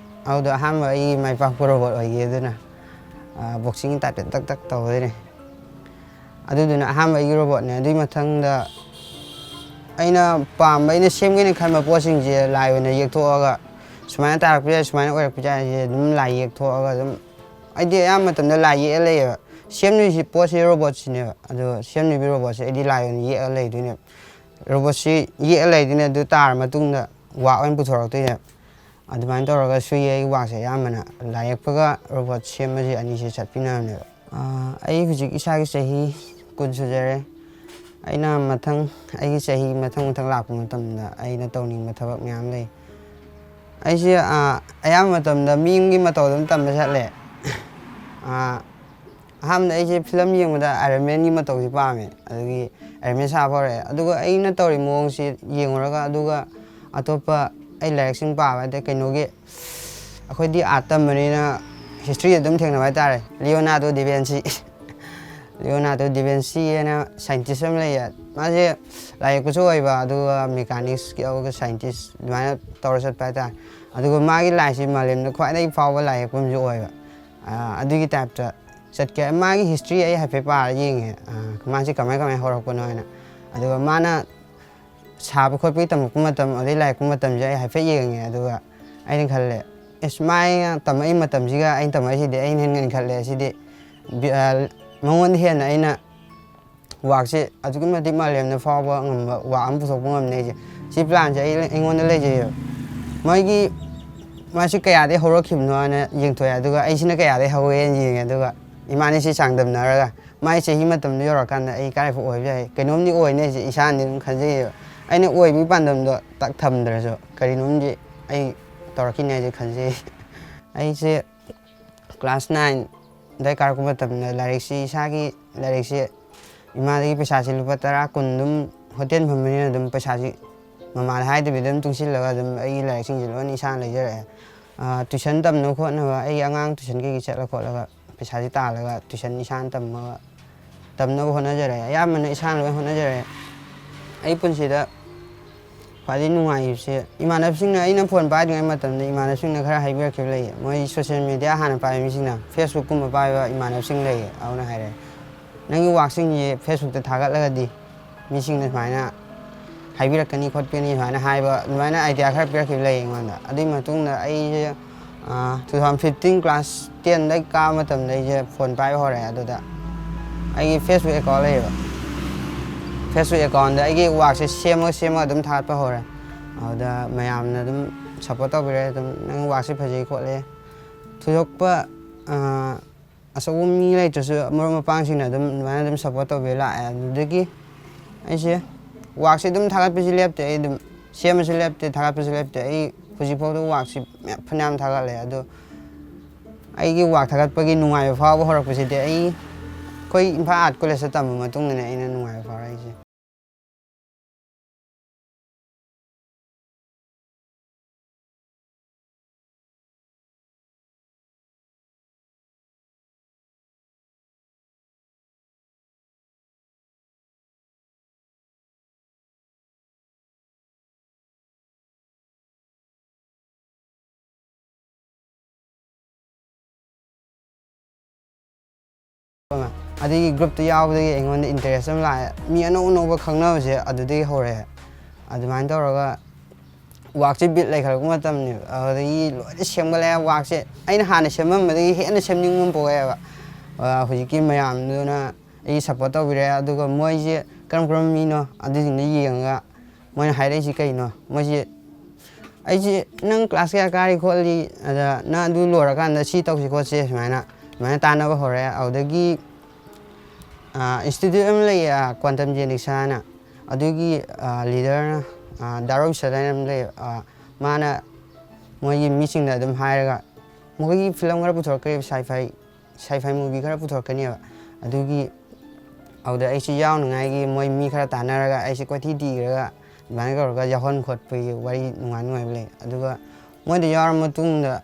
ꯑꯗꯨꯗꯣ ꯑꯍꯥꯟꯕ ꯑꯩꯒꯤ ꯃꯥꯏ ꯄꯥꯛꯄ robot ꯑꯣꯏꯈꯤ꯫ ꯑꯗꯨꯅ, ꯑꯥ, boxing type ꯇ ꯇꯛ ꯇꯛ ꯇꯧꯗꯣꯏꯅꯦ꯫ ꯑꯗꯨꯗꯨꯅ ꯑꯍꯥꯟꯕ ꯑꯩꯒꯤ robot ꯅꯦ꯫ ꯑꯗꯨꯒꯤ ꯃꯊꯪꯗ ꯑꯩꯅ ꯄꯥꯝꯕ, ꯑꯩꯅ ꯁꯦꯝꯒꯦꯅ ꯈꯟꯕ ꯄꯣꯠꯁꯤꯡꯁꯦ ꯂꯥꯏ ꯑꯣꯏꯅ ꯌꯦꯛꯊꯣꯛꯑꯒ ꯁꯨꯃꯥꯏꯅ ꯇꯥꯔꯛꯄ ꯌꯥꯏ, ꯁꯨꯃꯥꯏꯅ ꯑꯣꯏꯔꯛꯄ ꯌꯥꯏ ꯍꯥꯏꯁꯦ ꯑꯗꯨꯝ ꯂꯥꯏ ꯌꯦꯛꯊꯣꯛꯑꯒ ꯑꯗꯨꯝ, ꯑꯩꯗꯤ ꯑꯌꯥꯝꯕ ꯃꯇꯝꯗ ꯂꯥꯏ ꯌꯦꯛꯑ ꯂꯩꯌꯦꯕ꯫ ꯁꯦꯝꯗꯣꯏꯁꯤ ꯄꯣꯠꯁꯤ robot ꯁꯤꯅꯦꯕ꯫ ꯑꯗꯣ ꯁꯦꯝꯗꯣꯏꯕ robot ꯁꯦ ꯑꯩꯗꯤ ꯂꯥꯏ ꯑꯣꯏꯅ ꯌꯦꯛꯑ ꯂꯩꯗꯣꯏꯅꯦꯕ꯫ Robot ꯁꯤ ꯌꯦꯛꯑ ꯂꯩꯗꯣꯏꯅꯦ, ꯑꯗꯨ ꯇꯥꯔ ꯃꯇꯨꯡꯗ work ꯑꯣꯏꯅ ꯄꯨꯊꯣꯔꯛꯇꯣꯏꯅꯦꯕ꯫ ꯑꯗꯨꯃꯥꯏꯅ ꯇꯧꯔꯒ ꯁꯨꯏ ꯑꯩ work ꯁꯦ ꯑꯌꯥꯝꯕꯅ꯫ ꯂꯥꯏ ꯌꯦꯛꯄꯒ robot ꯁꯦꯝꯕꯁꯦ ꯑꯅꯤꯁꯦ ꯆꯠꯃꯤꯟꯅꯕꯅꯦꯕ꯫ ꯑꯥ, ꯑꯩ ꯍꯧꯖꯤꯛ ꯏꯁꯥꯒꯤ ꯆꯍꯤ ꯀꯨꯟ ꯁꯨꯖꯔꯦ꯫ ꯑꯩꯅ ꯃꯊꯪ, ꯑꯩꯒꯤ ꯆꯍꯤ ꯃꯊꯪ ꯃꯊꯪ ꯂꯥꯛꯄ ꯃꯇꯝꯗ ꯑꯩꯅ ꯇꯧꯅꯤꯡꯕ ꯊꯕꯛ ꯃꯌꯥꯝ ꯂꯩ꯫ ꯑꯩꯁꯦ, ꯑ, ꯑꯌꯥꯝꯕ ꯃꯇꯝꯗ ꯃꯤ ꯑꯃꯒꯤ ꯃꯇꯧ ꯑꯗꯨꯝ ꯇꯝꯕ ꯆꯠꯂꯦ꯫ ꯑ, ꯑꯍꯥꯟꯕꯗ ꯑꯩꯁꯦ ꯐꯤꯂꯝ ꯌꯦꯡꯕꯗ ꯑꯥꯏꯔꯟ ꯃꯦꯟꯒꯤ ꯃꯇꯧꯁꯦ ꯄꯥꯝꯃꯦ꯫ ꯑꯗꯨꯒꯤ ꯑꯥꯏꯔꯟ ꯃꯦꯟ ꯁꯥꯕ ꯍꯧꯔꯛꯑꯦ꯫ ꯑꯗꯨꯒ ꯑꯩꯅ ꯇꯧꯔꯤ ꯃꯑꯣꯡꯁꯤ ꯌꯦꯡꯉꯨꯔꯒ, ꯑꯗꯨꯒ ꯑꯇꯣꯞꯄ ꯑꯩ ꯂꯥꯏꯔꯤꯛꯁꯤꯡ ꯄꯥꯕ, ꯑꯗꯩ ꯀꯩꯅꯣꯒꯤ, ꯑꯩꯈꯣꯏꯗꯤ ꯑꯥꯔꯠ ꯇꯝꯕꯅꯤꯅ ꯍꯤꯁꯇ꯭ꯔꯤ ꯑꯗꯨꯝ ꯊꯦꯡꯅꯕ ꯍꯥꯏꯇꯥꯔꯦ꯫ ꯂꯤꯑꯣꯅꯥꯔꯗꯣ ꯗꯤꯚꯦꯟꯁꯤ꯫ ꯂꯤꯑꯣꯅꯥꯔꯗꯣ ꯗꯤꯚꯦꯟꯁꯤ ꯍꯥꯏꯅ ꯁꯥꯏꯟꯇꯤꯁ ꯑꯃ ꯂꯩꯌꯦ꯫ ꯃꯥꯁꯦ ꯂꯥꯏ ꯌꯦꯛꯄꯁꯨ ꯑꯣꯏꯕ, ꯑꯗꯨꯒ ꯃꯦꯀꯥꯅꯤꯛꯁꯀꯤ, ꯑꯗꯨꯒ ꯁꯥꯏꯟꯇꯤꯁ ꯑꯗꯨꯃꯥꯏꯅ ꯇꯧꯔ ꯆꯠꯄ ꯍꯥꯏꯇꯥꯔꯦ꯫ ꯑꯗꯨꯒ ꯃꯥꯒꯤ ꯂꯥꯏꯁꯤ ꯃꯥꯂꯦꯝꯗ ꯈ꯭ꯋꯥꯏꯗꯒꯤ ꯐꯥꯎꯕ ꯂꯥꯏ ꯌꯦꯛꯄ ꯑꯃꯁꯨ ꯑꯣꯏꯕ꯫ ꯑꯥ, ꯑꯗꯨꯒꯤ ꯇꯥꯏꯞꯇ ꯆꯠꯀꯦ꯫ ꯃꯥꯒꯤ ꯍꯤꯁꯇ꯭ꯔꯤ ꯑꯩ ꯍꯥꯏꯐꯦꯠ ꯄꯥꯔ ꯌꯦꯡꯉꯦ, ꯑꯥ, ꯃꯥꯁꯤ ꯀꯃꯥꯏ ꯀꯃꯥꯏ ꯍꯧꯔꯛꯄꯅꯣ ꯍꯥꯏꯅ꯫ ꯑꯗꯨꯒ ꯃꯥꯅ ꯁꯥꯕ ꯈꯣꯠꯄꯒꯤ ꯇꯝꯃꯛꯄ ꯃꯇꯝ, ꯑꯗꯩ ꯂꯥꯏ ꯌꯦꯛꯄ ꯃꯇꯝꯁꯦ ꯑꯩ ꯍꯥꯏꯐꯦꯠ ꯌꯦꯡꯉꯦ꯫ ꯑꯗꯨꯒ ꯑꯩꯅ ꯈꯜꯂꯦ, "ꯑꯦꯁ, ꯃꯥꯅ ꯇꯝꯃꯛꯏ ꯃꯇꯝꯁꯤꯒ ꯑꯩꯅ ꯇꯝꯃꯛꯏꯁꯤꯗꯤ ꯑꯩꯅ ꯍꯦꯟꯅ ꯉꯟꯈꯠꯂꯦ꯫ ꯁꯤꯗꯤ ꯕꯤ-, ꯑ, ꯃꯉꯣꯟꯗ ꯍꯦꯟꯅ ꯑꯩꯅ ꯋꯥꯛꯁꯦ ꯑꯗꯨꯛꯀꯤ ꯃꯇꯤꯛ ꯃꯥꯂꯦꯝꯗ ꯐꯥꯎꯕ ꯉꯝꯕ ꯋꯥꯛ ꯑꯃ ꯄꯨꯊꯣꯛꯄ ꯉꯝꯅꯤ ꯑꯩꯁꯦ꯫ ꯁꯤ ꯄ꯭ꯂꯥꯟꯁꯦ ꯑꯩ, ꯑꯩꯉꯣꯟꯗ ꯂꯩꯖꯩꯌꯦꯕ꯫" ꯃꯣꯏꯒꯤ, ꯃꯥꯁꯤ ꯀꯌꯥꯗꯒꯤ ꯍꯧꯔꯛꯈꯤꯕꯅꯣ ꯍꯥꯏꯅ ꯌꯦꯡꯊꯣꯛꯑꯦ꯫ ꯑꯗꯨꯒ ꯑꯩꯁꯤꯅ ꯀꯌꯥꯗꯒꯤ ꯍꯧꯋꯦꯅ ꯌꯦꯡꯉꯦ꯫ ꯑꯗꯨꯒ ꯏꯕꯥꯅꯤꯁꯤ ꯆꯥꯡꯗꯝꯅꯔꯒ ꯃꯥꯏ ꯆꯍꯤ ꯃꯇꯝꯗꯣ ꯌꯧꯔꯀꯥꯟꯗ ꯑꯩ ꯀꯥꯏꯐꯥꯎ ꯑꯣꯏꯕ ꯌꯥꯏ, ꯀꯩꯅꯣꯝꯗꯤ ꯑꯣꯏꯅꯤ ꯑꯩꯁꯦ ꯏꯁꯥꯅꯗꯤ ꯑꯗꯨꯝ ꯈꯟꯖꯩꯌꯦꯕ꯫ ꯑꯩꯅ ꯑꯣꯏꯕꯒꯤ ꯄꯥꯟꯗꯝꯗꯣ ꯇꯛ ꯊꯝꯗ꯭ꯔꯁꯨ ꯀꯔꯤꯅꯣꯝꯗꯤ ꯑꯩ ꯇꯧꯔꯛꯈꯤꯅꯤ ꯍꯥꯏꯁꯦ ꯈꯟꯖꯩ꯫ ꯑꯩꯁꯦ ꯀ꯭ꯂꯥꯁ ꯅꯥꯏꯟ ꯑꯗꯥꯏ ꯀꯥꯔꯛꯄ ꯃꯇꯝꯗ ꯂꯥꯏꯔꯤꯛꯁꯤ, ꯏꯁꯥꯒꯤ ꯂꯥꯏꯔꯤꯛꯁꯤ ꯏꯃꯥꯗꯒꯤ ꯄꯩꯁꯥꯁꯤ ꯂꯨꯄꯥ ꯇꯔꯥ, ꯀꯨꯟ ꯑꯗꯨꯝ ꯍꯣꯇꯦꯜ ꯐꯝꯕꯅꯤꯅ ꯑꯗꯨꯝ ꯄꯩꯁꯥꯁꯤ ꯃꯃꯥꯗ ꯍꯥꯏꯗꯕꯤꯗ ꯑꯗꯨꯝ ꯇꯨꯡꯁꯤꯜꯂꯒ ꯑꯗꯨꯝ ꯑꯩꯒꯤ ꯂꯥꯏꯔꯤꯛꯁꯤꯡꯁꯤ ꯂꯣꯏꯅ ꯏꯁꯥꯅ ꯂꯩꯖꯔꯛꯑꯦ꯫ ꯑꯥ, ꯇ꯭ꯌꯨꯁꯟ ꯇꯝꯅꯕ ꯈꯣꯠꯅꯕ, ꯑꯩꯒꯤ ꯑꯉꯥꯡ ꯇ꯭ꯌꯨꯁꯟ ꯀꯩꯀꯩ ꯆꯠꯂ ꯈꯣꯠꯂꯒ ꯄꯩꯁꯥꯁꯤ ꯇꯥꯜꯂꯒ ꯇ꯭ꯌꯨꯁꯟ ꯏꯁꯥꯅ ꯇꯝꯃꯒ, ꯇꯝꯅꯕ ꯍꯣꯠꯅꯖꯔꯛꯑꯦ꯫ ꯑꯌꯥꯝꯕꯅ ꯏꯁꯥꯅ ꯂꯣꯏ ꯍꯣꯠꯅꯖꯔꯛꯑꯦ꯫ ꯑꯩ ꯄꯨꯟꯁꯤꯗ ꯈ꯭ꯋꯥꯏꯗꯒꯤ ꯅꯨꯡꯉꯥꯏꯈꯤꯕꯁꯦ, ꯏꯃꯥꯟꯅꯕꯁꯤꯡꯅ, ꯑꯩꯅ ꯐꯣꯟ ꯄꯥꯏꯗ꯭ꯔꯤꯉꯩ ꯃꯇꯝꯗ ꯏꯃꯥꯟꯅꯕꯁꯤꯡꯅ ꯈꯔ ꯍꯥꯏꯕꯤꯔꯛꯈꯤꯕ ꯂꯩꯌꯦ꯫ ꯃꯣꯏ ꯁꯣꯁꯤꯌꯦꯜ ꯃꯦꯗꯤꯌꯥ ꯍꯥꯟꯅ ꯄꯥꯏꯕ ꯃꯤꯁꯤꯡꯅ, ꯐꯦꯁꯕꯨꯛꯀꯨꯝꯕ ꯄꯥꯏꯕ ꯏꯃꯥꯟꯅꯕꯁꯤꯡ ꯂꯩꯌꯦ꯫ ꯑꯗꯨꯅ ꯍꯥꯏꯔꯛꯑꯦ, "ꯅꯪꯒꯤ ꯋꯥꯛꯁꯤꯡꯁꯦ ꯐꯦꯁꯕꯨꯛꯇ ꯊꯥꯒꯠꯂꯒꯗꯤ ꯃꯤꯁꯤꯡꯅ ꯁꯨꯃꯥꯏꯅ ꯍꯥꯏꯕꯤꯔꯛꯀꯅꯤ ꯈꯣꯠꯀꯅꯤ" ꯁꯨꯃꯥꯏꯅ ꯍꯥꯏꯕ, ꯑꯗꯨꯃꯥꯏꯅ ꯑꯥꯏꯗꯤꯌꯥ ꯈꯔ ꯄꯤꯔꯛꯈꯤꯕ ꯂꯩꯌꯦ ꯑꯩꯉꯣꯟꯗ꯫ ꯑꯗꯨꯒꯤ ꯃꯇꯨꯡꯗ ꯑꯩꯁꯦ, ꯑꯥ, two thousand fifteen class ten ꯗꯒꯤ ꯀꯥꯕ ꯃꯇꯝꯗ ꯑꯩꯁꯦ ꯐꯣꯟ ꯄꯥꯏꯕ ꯍꯧꯔꯛꯑꯦ꯫ ꯑꯗꯨꯗ ꯑꯩꯒꯤ ꯐꯦꯁꯕꯨꯛ ꯑꯦꯀꯥꯎꯟ ꯂꯩꯌꯦꯕ꯫ ꯐꯦꯁꯕꯨꯛ ꯑꯦꯀꯥꯎꯟꯗ ꯑꯩꯒꯤ ꯋꯥꯛꯁꯦ ꯁꯦꯝꯃꯒ, ꯁꯦꯝꯃꯒ ꯑꯗꯨꯝ ꯊꯥꯒꯠꯄ ꯍꯧꯔꯦ꯫ ꯑꯗꯨꯗ ꯃꯌꯥꯝꯅ ꯑꯗꯨꯝ ꯁꯞꯄꯣꯔꯠ ꯇꯧꯕꯤꯔꯦ꯫ ꯑꯗꯨꯝ, "ꯅꯪ ꯋꯥꯛꯁꯦ ꯐꯖꯩ ꯈꯣꯠꯂꯦ"꯫ ꯊꯣꯏꯗꯣꯛꯄ, ꯑꯥ, ꯑꯆꯧꯕ ꯃꯤ ꯂꯩꯇ꯭ꯔꯁꯨ ꯃꯔꯨꯞ ꯃꯄꯥꯡꯁꯤꯡꯅ ꯑꯗꯨꯝ ꯑꯗꯨꯃꯥꯏꯅ ꯑꯗꯨꯝ ꯁꯞꯄꯣꯔꯠ ꯇꯧꯕꯤꯔ ꯂꯥꯛꯑꯦ꯫ ꯑꯗꯨꯗꯒꯤ ꯑꯩꯁꯦ ꯋꯥꯛꯁꯦ ꯑꯗꯨꯝ ꯊꯥꯒꯠꯄꯁꯤ ꯂꯦꯞꯇꯦ꯫ ꯑꯩ ꯑꯗꯨꯝ ꯁꯦꯝꯕꯁꯨ ꯂꯦꯞꯇꯦ, ꯊꯥꯒꯠꯄꯁꯨ ꯂꯦꯞꯇꯦ꯫ ꯑꯩ ꯍꯧꯖꯤꯛꯐꯥꯎꯗ ꯋꯥꯛꯁꯤ ꯃꯌꯥꯝ, ꯐꯅꯌꯥꯝ ꯊꯥꯒꯠꯂꯦ꯫ ꯑꯗꯣ ꯑꯩꯒꯤ ꯋꯥꯛ ꯊꯥꯒꯠꯄꯒꯤ ꯅꯨꯡꯉꯥꯏꯕ ꯐꯥꯎꯕ ꯍꯧꯔꯛꯄꯁꯤꯗꯤ ꯑꯩ, ꯑꯩꯈꯣꯏ ꯏꯝꯐꯥꯜ ꯑꯥꯔꯠ ꯀꯣꯂꯦꯖꯇ ꯇꯝꯕ ꯃꯇꯨꯡꯗꯅꯦ ꯑꯩꯅ ꯅꯨꯡꯉꯥꯏꯕ ꯐꯥꯎꯔꯛꯏꯁꯦ꯫ ꯑꯗꯒꯤ ꯒ꯭ꯔꯨꯞꯇ ꯌꯥꯎꯕꯗꯒꯤ ꯑꯩꯉꯣꯟꯗ ꯏꯟꯇꯔꯦꯁ ꯑꯃ ꯂꯥꯛꯑꯦ꯫ ꯃꯤ ꯑꯅꯧ ꯑꯅꯧꯕ ꯈꯪꯅꯕꯁꯦ ꯑꯗꯨꯗꯒꯤ ꯍꯧꯔꯛꯑꯦ꯫ ꯑꯗꯨꯃꯥꯏꯅ ꯇꯧꯔꯒ ꯋꯥꯛꯁꯦ ꯕꯤꯠ ꯂꯩꯈꯠꯂꯛꯄ ꯃꯇꯝꯅꯦꯕ꯫ ꯑꯗꯨꯗꯒꯤ ꯂꯣꯏꯅ ꯁꯦꯝꯒꯠꯂꯛꯑꯦ꯫ ꯋꯥꯛꯁꯦ ꯑꯩꯅ ꯍꯥꯟꯅ ꯁꯦꯝꯃꯝꯕꯗꯒꯤ ꯍꯦꯟꯅ ꯁꯦꯝꯅꯤꯡꯕ ꯑꯃ ꯄꯣꯛꯂꯛꯑꯦꯕ꯫ ꯑ, ꯍꯧꯖꯤꯛꯀꯤ ꯃꯌꯥꯝꯗꯨꯅ ꯑꯩ ꯁꯞꯄꯣꯔꯠ ꯇꯧꯕꯤꯔꯛꯑꯦ꯫ ꯑꯗꯨꯒ ꯃꯣꯏꯁꯦ ꯀꯔꯝ ꯀꯔꯝꯕ ꯃꯤꯅꯣ ꯑꯗꯨꯁꯤꯡꯗꯣ ꯌꯦꯡꯉꯒ ꯃꯣꯏꯅ ꯍꯥꯏꯔꯛꯏꯁꯤ ꯀꯩꯅꯣ? ꯃꯣꯏꯁꯦ, ꯑꯩꯁꯦ, "ꯅꯪ ꯀ꯭ꯂꯥꯁ ꯀꯌꯥ ꯀꯥꯔꯤ ꯈꯣꯠꯂꯤ? ꯑꯗ ꯅꯪ ꯑꯗꯨ ꯂꯣꯏꯔꯀꯥꯟꯗ ꯁꯤ ꯇꯧꯁꯤ ꯈꯣꯠꯁꯤ," ꯁꯨꯃꯥꯏꯅ, ꯁꯨꯃꯥꯏꯅ ꯇꯥꯟꯅꯕ ꯍꯧꯔꯛꯑꯦ꯫ ꯑꯗꯨꯗꯒꯤ, ꯑ, ꯏꯟꯁꯇꯤꯇ꯭ꯌꯨꯠ ꯑꯃ ꯂꯩꯌꯦ, ꯑ, ꯀ꯭ꯋꯥꯟꯇꯝ ꯖꯦꯅꯤꯛꯁ ꯍꯥꯏꯅ꯫ ꯑꯗꯨꯒꯤ, ꯑ, ꯂꯤꯗꯔꯅ, ꯑ, ꯗꯥ ꯔꯣꯕꯤꯟꯁꯟ ꯍꯥꯏꯅ ꯑꯃ ꯂꯩꯌꯦ꯫ ꯑ, ꯃꯥꯅ ꯃꯣꯏꯒꯤ ꯃꯤꯁꯤꯡꯗ ꯑꯗꯨꯝ ꯍꯥꯏꯔꯒ, ꯃꯈꯣꯏꯒꯤ ꯐꯤꯂꯝ ꯈꯔ ꯄꯨꯊꯣꯔꯛꯀꯅꯦꯕ, ꯁꯥꯏ ꯐꯥꯏ, ꯁꯥꯏ ꯐꯥꯏ ꯃꯨꯚꯤ ꯈꯔ ꯄꯨꯊꯣꯔꯛꯀꯅꯦꯕ꯫ ꯑꯗꯨꯒꯤ, ꯑꯗꯨꯗ ꯑꯩꯁꯨ ꯌꯥꯎꯅꯉꯥꯏꯒꯤ ꯃꯣꯏ ꯃꯤ ꯈꯔ ꯇꯥꯟꯅꯔꯒ ꯑꯩꯁꯦ ꯀꯣꯏꯊꯤ ꯊꯤꯔꯒ ꯑꯗꯨꯃꯥꯏꯅ ꯇꯧꯔꯒ ꯌꯥꯎꯍꯟ ꯈꯣꯠꯄꯒꯤ ꯋꯥꯔꯤ ꯅꯨꯡꯉꯥꯏ ꯅꯨꯡꯉꯥꯏꯕ ꯂꯩ꯫ ꯑꯗꯨꯒ ꯃꯣꯏꯗ ꯌꯥꯎꯔ ꯃꯇꯨꯡꯗ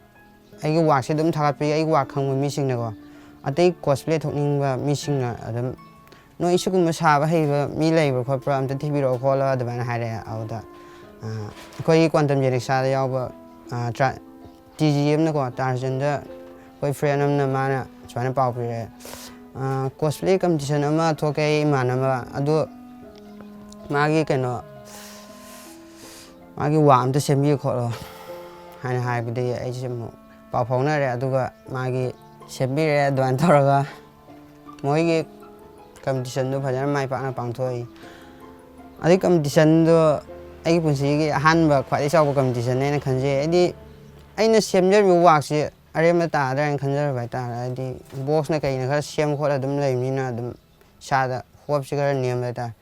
ꯑꯩꯒꯤ ꯋꯥꯛꯁꯦ ꯑꯗꯨꯝ ꯊꯥꯒꯠꯄꯒꯤ ꯑꯩꯒꯤ ꯋꯥꯛ ꯈꯪꯕ ꯃꯤꯁꯤꯡꯅꯀꯣ, ꯑꯇꯩ ꯀꯣꯁꯄ꯭ꯂꯦ ꯊꯣꯛꯅꯤꯡꯕ ꯃꯤꯁꯤꯡꯅ ꯑꯗꯨꯝ, "ꯅꯣꯏ ꯁꯤꯒꯨꯝꯕ ꯁꯥꯕ ꯍꯩꯕ ꯃꯤ ꯂꯩꯕ꯭ꯔꯥ ꯈꯣꯠꯄ꯭ꯔꯥ? ꯑꯝꯇ ꯊꯤꯕꯤꯔꯛꯑꯣ" ꯈꯣꯠꯂꯣ ꯑꯗꯨꯃꯥꯏꯅ ꯍꯥꯏꯔꯛꯑꯦ꯫ ꯑꯗꯨꯗ, ꯑ, ꯑꯩꯈꯣꯏꯒꯤ ꯀ꯭ꯋꯥꯟꯇꯝ ꯖꯦꯅꯤꯛꯁꯥꯗ ꯌꯥꯎꯕ, ꯑ, ꯇ꯭ꯔꯥ-, ꯇꯤ ꯖꯤ ꯑꯃꯅꯀꯣ, ꯇꯥꯔꯖꯟꯗ ꯑꯩꯈꯣꯏ ꯐ꯭ꯔꯦꯟ ꯑꯃꯅ ꯃꯥꯅ ꯁꯨꯃꯥꯏꯅ ꯄꯥꯎ ꯄꯤꯔꯛꯑꯦ, "ꯑ, ꯀꯣꯁꯄ꯭ꯂꯦ ꯀꯝꯄꯤꯇꯤꯁꯟ ꯑꯃ ꯊꯣꯛꯀꯦ ꯑꯩ ꯏꯃꯥꯟꯅꯕ, ꯑꯗꯣ ꯃꯥꯒꯤ ꯀꯩꯅꯣ, ꯃꯥꯒꯤ ꯋꯥ ꯑꯝꯇ ꯁꯦꯝꯕꯤꯌꯨ ꯈꯣꯠꯂꯣ" ꯍꯥꯏꯅ ꯍꯥꯏꯕꯗꯒꯤ ꯑꯩꯁꯦ ꯑꯃꯨꯛ ꯄꯥꯎ ꯐꯥꯎꯅꯔꯦ꯫ ꯑꯗꯨꯒ ꯃꯥꯒꯤ ꯁꯦꯝꯕꯤꯔꯦ꯫ ꯑꯗꯨꯃꯥꯏꯅ ꯇꯧꯔꯒ ꯃꯣꯏꯒꯤ ꯀꯝꯄꯤꯇꯤꯁꯟꯗꯨ ꯐꯖꯅ ꯃꯥꯏ ꯄꯥꯛꯅ ꯄꯥꯡꯊꯣꯛꯏ꯫ ꯑꯗꯨꯒꯤ ꯀꯝꯄꯤꯇꯤꯁꯟꯗꯣ ꯑꯩꯒꯤ ꯄꯨꯟꯁꯤꯒꯤ ꯑꯍꯥꯟꯕ ꯈ꯭ꯋꯥꯏꯗꯒꯤ ꯆꯥꯎꯕ ꯀꯝꯄꯤꯇꯤꯁꯟꯅꯦ ꯍꯥꯏꯅ ꯈꯟꯖꯩ꯫ ꯍꯥꯏꯗꯤ ꯑꯩꯅ ꯁꯦꯝꯖꯔꯤꯕ ꯋꯥꯛꯁꯦ ꯑꯔꯦꯝꯕ ꯇꯥꯗ꯭ꯔꯥ ꯍꯥꯏꯅ ꯈꯟꯖꯔꯨꯕ ꯍꯥꯏꯇꯥꯔꯦ꯫ ꯍꯥꯏꯗꯤ ꯕꯣꯛꯁꯅ ꯀꯩꯅ ꯈꯔ ꯁꯦꯝ ꯈꯣꯠꯂ ꯑꯗꯨꯝ ꯂꯩꯕꯅꯤꯅ ꯑꯗꯨꯝ ꯏꯁꯥꯗ ꯍꯣꯞꯁꯦ ꯈꯔ ꯅꯦꯝꯕ ꯍꯥꯏꯇꯥꯔꯦ꯫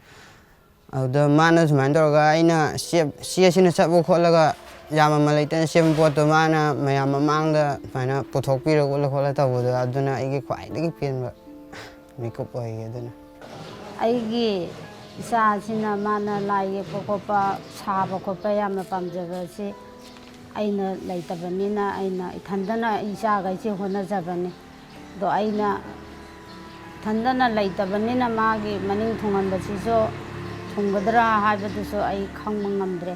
ꯑꯗꯨꯗ ꯃꯥꯅ ꯁꯨꯃꯥꯏꯅ ꯇꯧꯔꯒ ꯑꯩꯅ ꯆꯦ, ꯆꯦꯁꯤꯅ ꯆꯠꯄ ꯈꯣꯠꯂꯒ ꯌꯥꯝ ꯑꯃ ꯂꯩꯇꯅ ꯁꯦꯝꯕ ꯄꯣꯠꯇꯣ ꯃꯥꯅ ꯃꯌꯥꯝ ꯃꯃꯥꯡꯗ ꯁꯨꯃꯥꯏꯅ ꯄꯨꯊꯣꯛꯄꯤꯔ ꯈꯣꯠꯂ ꯈꯣꯠꯂ ꯇꯧꯕꯗꯣ ꯑꯗꯨꯅ ꯑꯩꯒꯤ ꯈ꯭ꯋꯥꯏꯗꯒꯤ ꯄꯦꯟꯕ ꯃꯤꯀꯨꯞ ꯑꯣꯏꯌꯦ꯫ ꯑꯗꯨꯅ ꯑꯩꯒꯤ ꯏꯆꯥꯁꯤꯅ ꯃꯥꯅ ꯂꯥꯏ ꯌꯦꯛꯄ ꯈꯣꯠꯄ, ꯁꯥꯕ ꯈꯣꯠꯄ ꯌꯥꯝꯅ ꯄꯥꯝꯖꯕ ꯑꯁꯤ ꯑꯩꯅ ꯂꯩꯇꯕꯅꯤꯅ ꯑꯩꯅ ꯏꯊꯟꯗꯅ ꯏꯆꯥꯈꯩꯁꯦ ꯍꯣꯠꯅꯖꯕꯅꯤ꯫ ꯑꯗꯣ ꯑꯩꯅ ꯏꯊꯟꯗꯅ ꯂꯩꯇꯕꯅꯤꯅ ꯃꯥꯒꯤ ꯃꯅꯤꯡ ꯊꯨꯡꯍꯟꯕꯁꯤꯁꯨ ꯊꯨꯡꯒꯗ꯭ꯔꯥ ꯍꯥꯏꯕꯗꯨꯁꯨ ꯑꯩ ꯈꯪꯕ ꯉꯝꯗ꯭ꯔꯦ꯫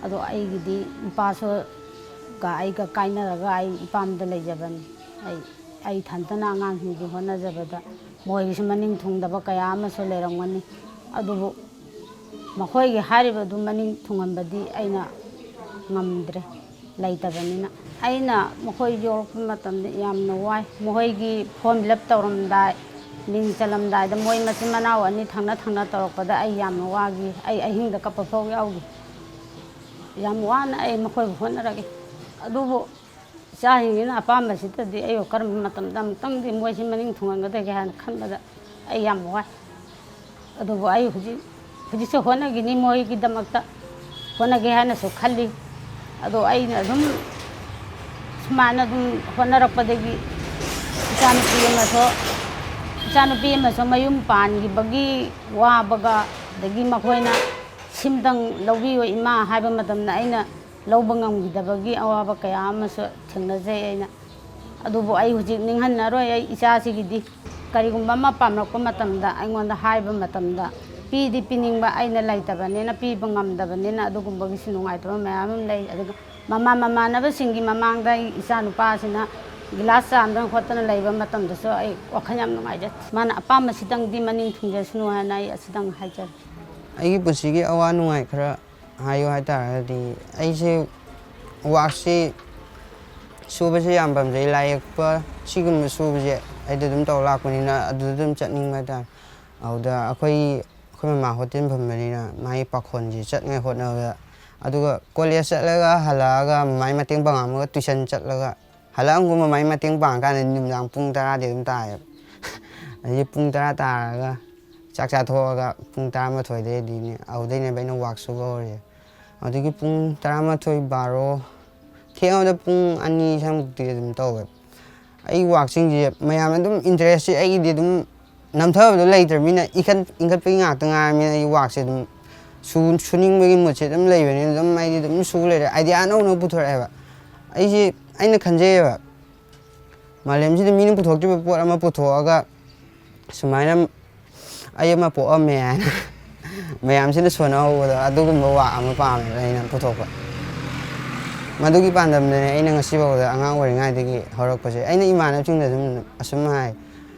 ꯑꯗꯣ ꯑꯩꯒꯤꯗꯤ ꯅꯨꯄꯥꯁꯨꯒ ꯑꯩꯒ ꯀꯥꯏꯅꯔꯒ ꯑꯩ ꯏꯄꯥꯝꯗ ꯂꯩꯖꯕꯅꯤ꯫ ꯑꯩ, ꯑꯩ ꯏꯊꯟꯇꯅ ꯑꯉꯥꯡꯁꯤꯡꯒꯤ ꯍꯣꯠꯅꯖꯕꯗ ꯃꯣꯏꯒꯤꯁꯨ ꯃꯅꯤꯡ ꯊꯨꯡꯗꯕ ꯀꯌꯥ ꯑꯃꯁꯨ ꯂꯩꯔꯝꯒꯅꯤ꯫ ꯑꯗꯨꯕꯨ ꯃꯈꯣꯏꯒꯤ ꯍꯥꯏꯔꯤꯕꯗꯨ ꯃꯅꯤꯡ ꯊꯨꯡꯍꯟꯕꯗꯤ ꯑꯩꯅ ꯉꯝꯗ꯭ꯔꯦ, ꯂꯩꯇꯕꯅꯤꯅ꯫ ꯑꯩꯅ ꯃꯈꯣꯏ ꯌꯣꯛꯂꯛꯄ ꯃꯇꯝꯗ ꯌꯥꯝꯅ ꯋꯥꯏ꯫ ꯃꯈꯣꯏꯒꯤ form fill up ꯇꯧꯔꯝꯗꯥꯏ, ꯃꯤꯡ ꯆꯜꯂꯝꯗꯥꯏꯗ ꯃꯣꯏ ꯃꯆꯤꯟ ꯃꯅꯥꯎ ꯑꯅꯤ ꯊꯪꯅ ꯊꯪꯅ ꯇꯧꯔꯛꯄꯗ ꯑꯩ ꯌꯥꯝꯅ ꯋꯥꯈꯤ꯫ ꯑꯩ ꯑꯍꯤꯡꯗ ꯀꯞꯄ ꯐꯥꯎ ꯌꯥꯎꯈꯤ꯫ ꯌꯥꯝ ꯋꯥꯅ ꯑꯩ ꯃꯈꯣꯏꯕꯨ ꯍꯣꯠꯅꯔꯛꯏ꯫ ꯑꯗꯨꯕꯨ ꯏꯆꯥꯁꯤꯡꯁꯤꯅ ꯑꯄꯥꯝꯕꯁꯤꯗꯗꯤ ꯑꯩꯕꯨ ꯀꯔꯝꯕ ꯃꯇꯝꯗ ꯑꯃꯨꯛꯇꯪꯗꯤ ꯃꯣꯏꯁꯤ ꯃꯅꯤꯡ ꯊꯨꯡꯍꯟꯒꯗꯒꯦ ꯍꯥꯏꯅ ꯈꯟꯕꯗ ꯑꯩ ꯌꯥꯝ ꯋꯥꯏ꯫ ꯑꯗꯨꯕꯨ ꯑꯩ ꯍꯧꯖꯤꯛ, ꯍꯧꯖꯤꯛꯁꯨ ꯍꯣꯠꯅꯈꯤꯅꯤ, ꯃꯣꯏꯒꯤꯗꯃꯛꯇ ꯍꯣꯠꯅꯒꯦ ꯍꯥꯏꯅꯁꯨ ꯈꯜꯂꯤ꯫ ꯑꯗꯣ ꯑꯩꯅ ꯑꯗꯨꯝ ꯁꯨꯃꯥꯏꯅ ꯑꯗꯨꯝ ꯍꯣꯠꯅꯔꯛꯄꯗꯒꯤ ꯏꯆꯥꯅꯨꯄꯤ ꯑꯃꯁꯨ, ꯏꯆꯥꯅꯨꯄꯤ ꯑꯃꯁꯨ ꯃꯌꯨꯝ ꯄꯥꯟꯈꯤꯕꯒꯤ ꯋꯥꯕꯒ, ꯑꯗꯒꯤ ꯃꯈꯣꯏꯅ "ꯁꯤꯝꯇꯪ ꯂꯧꯕꯤꯌꯣ ꯏꯃꯥ" ꯍꯥꯏꯕ ꯃꯇꯝꯗ ꯑꯩꯅ ꯂꯧꯕ ꯉꯝꯈꯤꯗꯕꯒꯤ ꯑꯋꯥꯕ ꯀꯌꯥ ꯑꯃꯁꯨ ꯊꯦꯡꯅꯖꯩ ꯑꯩꯅ꯫ ꯑꯗꯨꯕꯨ ꯑꯩ ꯍꯧꯖꯤꯛ ꯅꯤꯡꯍꯟꯅꯔꯣꯏ꯫ ꯑꯩ ꯏꯆꯥꯁꯤꯒꯤꯗꯤ ꯀꯔꯤꯒꯨꯝꯕ ꯑꯃ ꯄꯥꯝꯂꯛꯄ ꯃꯇꯝꯗ ꯑꯩꯉꯣꯟꯗ ꯍꯥꯏꯕ ꯃꯇꯝꯗ ꯄꯤꯗꯤ ꯄꯤꯅꯤꯡꯕ, ꯑꯩꯅ ꯂꯩꯇꯕꯅꯤꯅ, ꯄꯤꯕ ꯉꯝꯗꯕꯅꯤꯅ ꯑꯗꯨꯒꯨꯝꯕꯒꯤꯁꯨ ꯅꯨꯡꯉꯥꯏꯇꯕ ꯃꯌꯥꯝ ꯑꯃ ꯂꯩ꯫ ꯑꯗꯨꯒ ꯃꯃꯥ ꯃꯃꯥꯟꯅꯕꯁꯤꯡꯒꯤ ꯃꯃꯥꯡꯗ ꯑꯩ ꯏꯆꯥ ꯅꯨꯄꯥꯁꯤꯅ ꯒꯤꯂꯥꯁ ꯆꯥꯝꯗꯅ ꯈꯣꯠꯇꯅ ꯂꯩꯕ ꯃꯇꯝꯗꯁꯨ ꯑꯩ ꯋꯥꯈꯜ ꯌꯥꯝ ꯅꯨꯡꯉꯥꯏꯖꯩ꯫ ꯃꯥꯅ ꯑꯄꯥꯝꯕꯁꯤꯗꯪꯗꯤ ꯃꯅꯤꯡ ꯊꯨꯡꯖꯁꯅꯨ ꯍꯥꯏꯅ ꯑꯩ ꯑꯁꯤꯗꯪ ꯍꯥꯏꯖꯔꯤ꯫ ꯑꯩꯒꯤ ꯄꯨꯟꯁꯤꯒꯤ ꯑꯋꯥ ꯅꯨꯡꯉꯥꯏ ꯈꯔ ꯍꯥꯏꯌꯨ ꯍꯥꯏꯇꯥꯔꯒꯗꯤ, ꯑꯩꯁꯦ ꯋꯥꯛꯁꯤ ꯁꯨꯕꯁꯦ ꯌꯥꯝ ꯄꯥꯝꯖꯩ꯫ ꯂꯥꯏ ꯌꯦꯛꯄ ꯁꯤꯒꯨꯝꯕ ꯁꯨꯕꯁꯦ ꯑꯩꯗꯤ ꯑꯗꯨꯝ ꯇꯧ ꯂꯥꯛꯄꯅꯤꯅ ꯑꯗꯨꯗ ꯑꯗꯨꯝ ꯆꯠꯅꯤꯡꯕ ꯍꯥꯏꯇꯥꯔꯦ꯫ ꯑꯗꯨꯗ ꯑꯩꯈꯣꯏ, ꯑꯩꯈꯣꯏ ꯃꯃꯥ ꯍꯣꯇꯦꯜ ꯐꯝꯕꯅꯤꯅ ꯃꯥꯒꯤ ꯄꯥꯈꯣꯟꯁꯤ ꯆꯠꯅꯉꯥꯏ ꯍꯣꯠꯅꯕꯗ, ꯑꯗꯨꯒ ꯀꯣꯂꯦꯖ ꯆꯠꯂꯒ ꯍꯜꯂꯛꯑꯒ ꯃꯃꯥꯏ ꯃꯇꯦꯡ ꯄꯥꯡꯉꯝꯃꯒ ꯇꯨꯏꯁꯟ ꯆꯠꯂꯒ ꯍꯜꯂꯛꯑꯝꯒꯨꯝꯕ ꯃꯃꯥꯏ ꯃꯇꯦꯡ ꯄꯥꯡꯉꯀꯥꯟꯗ ꯅꯨꯃꯤꯗꯥꯡ ꯄꯨꯡ ꯇꯔꯥꯗꯤ ꯑꯗꯨꯝ ꯇꯥꯏꯌꯦꯕ꯫ ꯑꯗꯒꯤ ꯄꯨꯡ ꯇꯔꯥ ꯇꯥꯔꯒ ꯆꯥꯛ ꯆꯥꯊꯣꯛꯑꯒ ꯄꯨꯡ ꯇꯔꯥꯃꯥꯊꯣꯏꯗꯩꯗꯤꯅꯦ, ꯑꯗꯨꯗꯩꯅꯦꯕ ꯑꯩꯅ ꯋꯥꯛ ꯁꯨꯕ ꯍꯧꯔꯤꯁꯦ꯫ ꯑꯗꯒꯤ ꯄꯨꯡ ꯇꯔꯥꯃꯥꯊꯣꯏ, ꯕꯥꯔꯣ, ꯊꯦꯡꯉꯕꯗ ꯄꯨꯡ ꯑꯅꯤ ꯁ꯭ꯋꯥꯏꯃꯨꯛꯇꯤ ꯑꯗꯨꯝ ꯇꯧꯋꯦ꯫ ꯑꯩ ꯋꯥꯛꯁꯤꯡꯁꯦ ꯃꯌꯥꯝꯅ ꯑꯗꯨꯝ ꯏꯟꯇꯔꯦꯁꯁꯦ ꯑꯩꯒꯤꯗꯤ ꯑꯗꯨꯝ ꯅꯝꯊꯕꯗꯣ ꯂꯩꯇ꯭ꯔꯕꯅꯤꯅ, ꯏꯟꯈꯠ-, ꯏꯟꯈꯠꯄꯒꯤ ꯉꯥꯛꯇ ꯉꯥꯏꯔꯕꯅꯤꯅ, ꯑꯩ ꯋꯥꯛꯁꯦ ꯑꯗꯨꯝ ꯁꯨ-, ꯁꯨꯅꯤꯡꯕꯒꯤ ꯃꯨꯠꯁꯦ ꯑꯗꯨꯝ ꯂꯩꯕꯅꯤꯅ, ꯑꯗꯨꯝ ꯑꯩꯗꯤ ꯑꯗꯨꯝ ꯁꯨ ꯂꯩꯔꯦ꯫ ꯑꯥꯏꯗꯤꯌꯥ ꯑꯅꯧ ꯑꯅꯧꯕ ꯄꯨꯊꯣꯔꯛꯑꯦꯕ꯫ ꯑꯩꯁꯦ, ꯑꯩꯅ ꯈꯟꯖꯩꯌꯦꯕ, ꯃꯥꯂꯦꯝꯁꯤꯗ ꯃꯤꯅ ꯄꯨꯊꯣꯛꯇ꯭ꯔꯤꯕ ꯄꯣꯠ ꯑꯃ ꯄꯨꯊꯣꯛꯑꯒ ꯁꯨꯃꯥꯏꯅ ꯑꯩ ꯑꯃ ꯄꯣꯛꯑꯝꯃꯦ ꯍꯥꯏꯅ ꯃꯌꯥꯝꯁꯤꯅ ꯁꯣꯟꯅꯍꯧꯕꯗꯣ, ꯑꯗꯨꯒꯨꯝꯕ ꯋꯥꯛ ꯑꯃ ꯄꯥꯝꯃꯦꯕ ꯑꯩꯅ ꯄꯨꯊꯣꯛꯄ꯫ ꯃꯗꯨꯒꯤ ꯄꯥꯟꯗꯝꯗꯅꯦ ꯑꯩꯅ ꯉꯁꯤꯐꯥꯎꯗ ꯑꯉꯥꯡ ꯑꯣꯏꯔꯤꯉꯩꯗꯒꯤ ꯍꯧꯔꯛꯄꯁꯦ꯫ ꯑꯩꯅ ꯏꯃꯥꯟꯅꯕꯁꯤꯡꯗ ꯑꯗꯨꯝ ꯑꯁꯨꯝ ꯍꯥꯏ,